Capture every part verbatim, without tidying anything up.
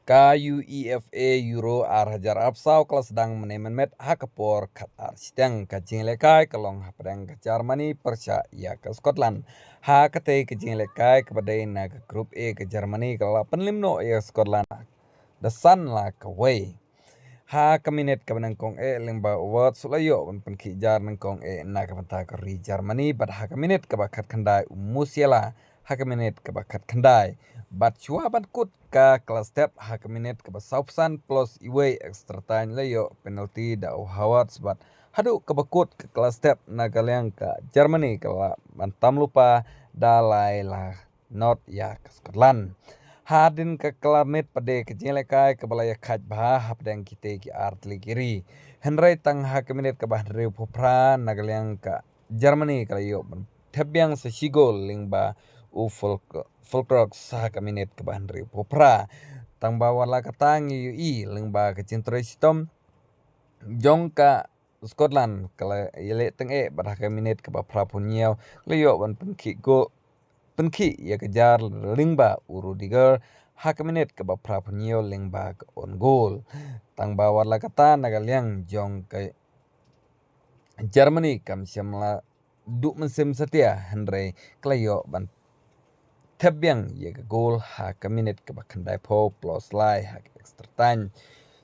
Ka UEFA Euro ar hajar arphew saw ka la sdang mynne mynmiet ha ka por khatar shiteng. Ka jingïalehkai ka long hapdeng ka Germany pyrshah ïa ka Scotland. Ha katei ka jingïalehkai kaba dei na ka Group A, ka Germany ka la pynlip noh ïa ka Scotland da san la kawei. Ha ka minit kaba nyngkong eh lyngba u Wirtz u la ïoh ban pynkhih jar nyngkong eh na ka bynta ka ri Germany, bad ha ka minit kaba khatkhyndai u Musiala ha ka minit kaba khatkhyndai. Bad shuwa ban kut ka la step ha ka minit kaba sawphew san plus iwei extra time la ïoh penalty da u Havertz, bad haduh kaba kut ka la step na ka liang ka Germany ka la ban tam lypa da lai la not ïa ka Scotland. Hadien ka la miet pat de ka jingïalehkai kaba la ïakhaid bha hapdeng kitei ki artylli ki ri. Hynrei tang ha ka minit kaba hynriewphew phra na ka liang ka Germany ka la ïoh ban thep biang sa shi gol lyngba u Füllkrug ha ka minit kaba hynriewphew phra. Tang ba wat la katta ngi ïohi lyngba ka jingtrei shitom jong ka Scotland ka la ïaleh teng eh bad ha ka minit kaba phraphew hynñiew la ïoh ban pynkhih gol, pynkhih ïa ka jar lyngba u Rudiger ha ka minit kaba phraphew hynñiew lyngba ka own goal. Tang ba wat la katta na ka liang jong ka Germany kam shym la duh mynsiem satia, hynrei ka la ïoh ban thep biang ïa ka gol ha ka minit kaba khyndaiphew plus lai ha ka extra time.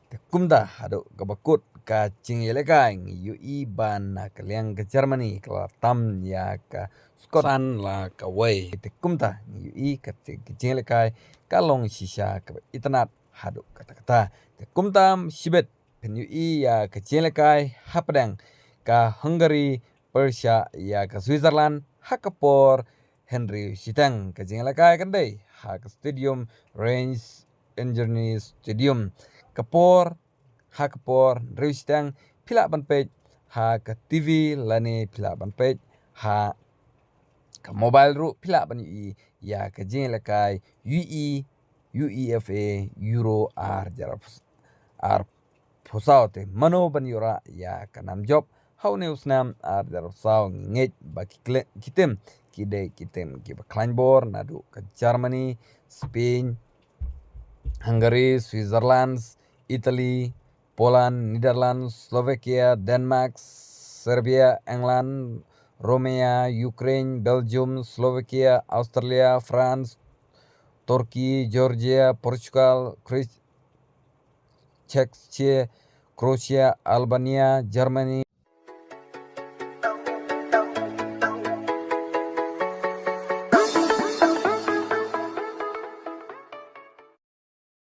Te kumta haduh kaba kut ka jingïalehkai ngi ïohi ba na ka liang ka Germany ka la tam ïa ka Scotland la kawei. Te kumta ngi ïohi ka jingïalehkai ka long shisha kaba itynnad haduh katta katta. Te kumta shibit phin ïohi ïa ka jingïalehkai hapdeng ka Hungary pyrshah ïa ka Switzerland ha ka por hynriew shiteng. Ka jingïalehkai kan dei ha ka stadium Rhein Energie Stadium. Ka por, ha ka por hynriew shiteng phi lah ban peit ha ka T V lane phi lah ban peit ha ka mobile ruh phi lah ban ïohi ïa ka jingïalehkai U E, UEFA Euro ar hajar arphew saw. Te mano ban ïoh rah ïa ka nam jop ha une u snem ar hajar arphew saw? Ngi ngeit ba ki kle-, ki tim ki dei ki tim kiba khlaiñ bor naduh ka Germany, Spain, Hungary, Switzerland, Italy, Poland, Netherlands, Slovakia, Denmark, Serbia, England, Romania, Ukraine, Belgium, Slovakia, Australia, France, Turkey, Georgia, Portugal, Chris-, Czechia, Croatia, Albania, Germany,